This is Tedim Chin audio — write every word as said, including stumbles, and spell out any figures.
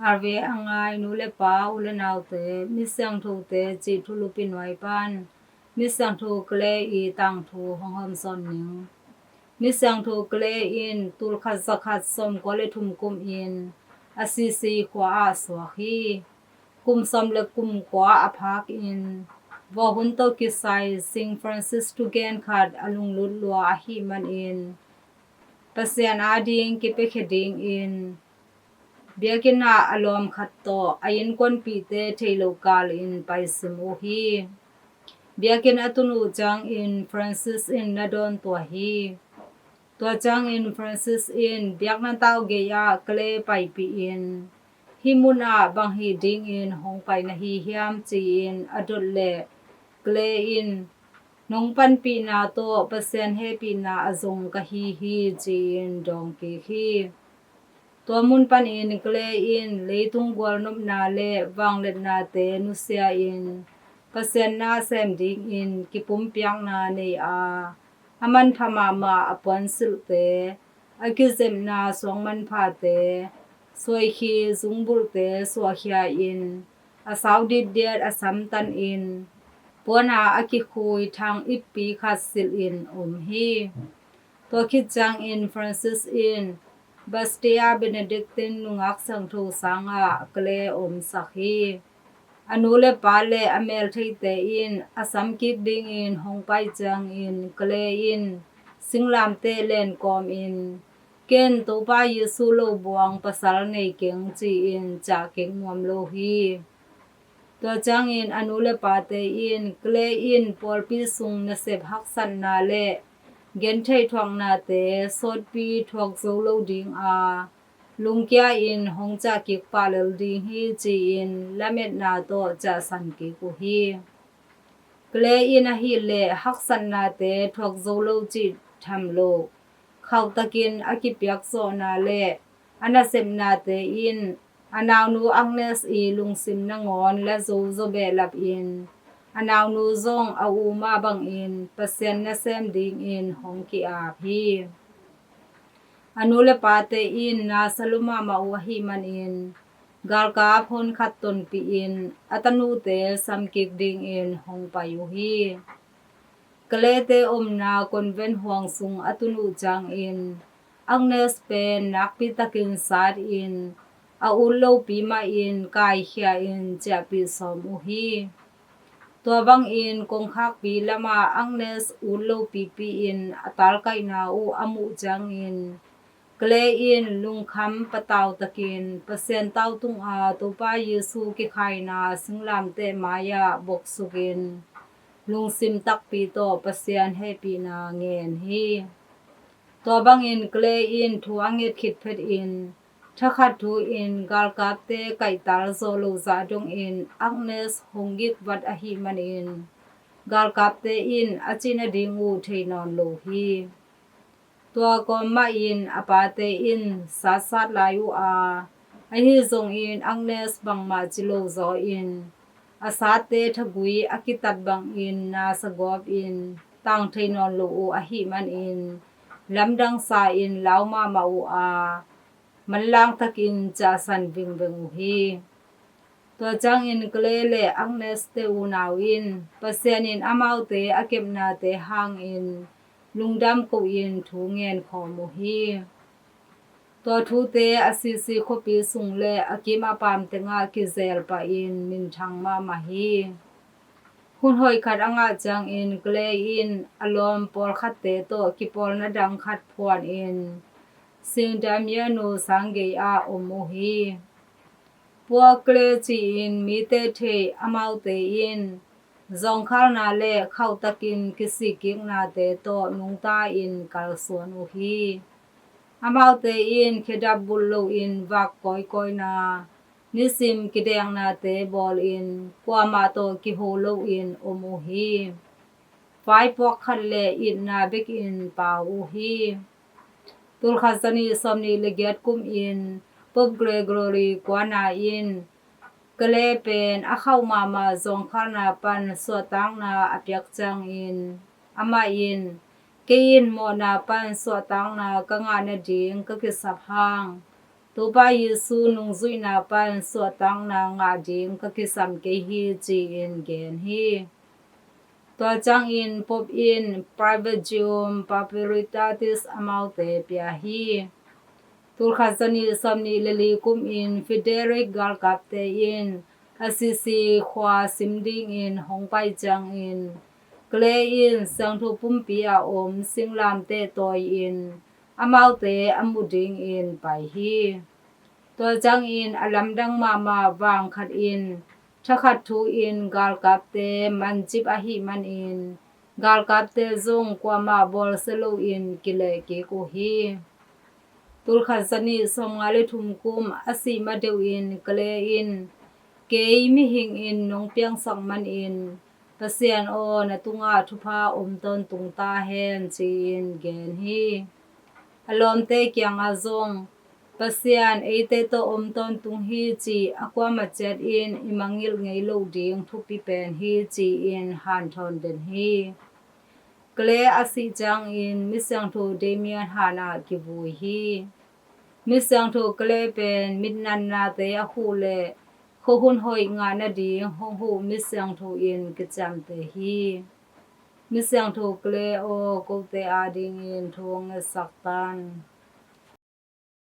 R V A a ngai nu le pa, u le naute, Misiangthote cih thulupi nuai pan Misiangtho Clare i tangthu hong hawmsawn ning. Misiangtho Clare in tulkhat zakhat sawmkua le thum kumin Assisi khua ah suak hi. Kum sawm le kum kua a phakin vawhun tawh kisai Saint Francis thugen khat a lunglut lua ahih manin Pasian ading kipiakhia dingin biakinn ah a lawm khat tawh a innkuanpihte theih loh kalin paisim uh hi. Biakinn a tun uh ciangin Francis in na dawntuah hi. Tua ciangin Francis in biakna tau gei-ah Clare paipihin, hih munah bang hih dingin hong pai na hi hiam, ci-in a dot leh Clare in, nong panpihna tawh Pasian hehpihna a zong ka hi hi, ci-in dawng kik hi. Tua mun panin Clare in leitung gualnopna le vangliatnate nusia-in Pasian na sem dingin kipumpiakna nei a, a manpha mahmah a puansilhte, a kizepna suang manphate, suaikhi zungbulhte suahkhia-in a sau ditdiat a samtanin puana a kikhui thang ippi khat silhin om hi. Tua khit ciangin Francis in Bastia Benedictine nungak siangtho sangah Clare omsak hi. A nu le pa le a meltheite in a samkik dingin hong pai ciangin Clare in singlamteh len kawmin, ken Topa Jesu lo buang pasal nei keng, ci-in ciah kik nuam lo hi. Tua ciangin a nu le pate in Clare in pawlpi sung nasep haksatna le gentheih thuaknate sawtpi thuak zo lo dinga lungkia-in hong ciah kik pah lel ding hi, ci-in lametna tawh ciahsan kik uh hi. Clare in ahih leh haksatnate thuak zo lo cih tham lo, khauhtakin a kipiakzawhna le a nasepnate in a naunu Agnes i lungsim nangawn la zo zaw behlapin a naunu zong a u mah bangin Pasian nasem dingin hong ki-ap hi. A nu le pate in na sa lua mahmah uh ahih manin galkap honkhat tonpihin a tanute samkik dingin hong pai uh hi. Clare-te omna convent huang sung a tun uh ciangin Agnes pen nakpitakin satin a ut lopi mahin kaikhia-in ciahpih sawm uh hi. Tua bangin kongkhakpi lamah Agnes ut lopipi-in a talkaihna uh a muh ciangin Clare in lungkham patau takin Pasian tau tunga Topa Jesu kikhaina singlamteh mai-ah boksukin lungsim takpi tawh Pasian hehpihna ngen hi. Tua bangin Clare in thu a nget khit phetin thakhat thu-in galkapte kaihtal zawh loh zah dongin Agnes hong gikvat ahih manin galkapte in a cih nading uh thei nawn lo hi. Tua kawm mahin a pate in satsat lai uh a, ahi zongin Agnes bangmah ci lo zawin a satte thagui a kitat bangin na sa gawpin tang thei nawn lo uh ahih manin lamdang sa-in lau mahmah uh a, manlang takin ciahsan vingveng uh hi. Tua ciangin Clare le Agnes-te unau in Pasian in amaute a kepnate hangin lungdam ko-in thu ngen khawm uh hi. Tua thute Assisi khuapi sung le a kim a paam tengah kizel pahin minthang mahmah hi. Hun hoih khat a ngah ciangin Clare in a lawm pawlkhatte tawh kipawlna dang khat phuanin Saint Damiano sang gei-ah om uh hi. Poor Clare ci-in mite thei amaute in zawngkhalna le khauhtakin kisikkiknate tawh nungta-in kalsuan uh hi. Amaute in khedap bulh loin vak kawikawina, nisim kideknate bawlin kuamah tawh kiho loin om uh hi. Vaipuak khat le itna bekin pau uh hi. Tulkhat zanih sawmnih le giat kumin Pope Gregory kuana in Clare pen a khauh mahmah zawngkhalna pan suahtakna a piak ciangin amah in, kei in mawhna pan suahtakna ka ngah nading ka kisap hang Topa Jesu nungzuihna pan suahtakna ngah ding ka kisam kei hi, ci-in gen hi. Tua ciangin Pope in Privatium Pauperitatis amaute pia hi. Tulkhat zanih sawmnih le li kumin Frederick galkapte in Assisi khua sim dingin hong pai ciangin Clare in siangtho pumpi a om singlamteh tawi-in amaute a mu dingin pai hi. Tua ciangin a lamdang mahmah vang khat in thakhat thu-in galkapte mancip ahih manin galkapte zong kuamah bawlsia loin kilehkik uh hi. Tulkhat zanih sawmnga le thum kum a sih madeuhin Clare in, "Kei mihingin nong piangsak manin Pasian aw, na tungah thupha om tawntung ta hen," ci-in gen hi. A lawmte kiangah zong, "Pasian eite tawh om tawntung hi cih a kuamah ciat in i mangngilh ngei loh ding thupi pen hi," ci-in hanthawn den hi. Clare a sih ciangin Misiangtho Damian hanah kivui hi. Misiangtho Clare pen mitnatnate a huh le khuahun hoih ngah nading hong huh misiangtho in kiciamteh hi. Misiangtho Clare aw, kote adingin thu hong ngetsak tan.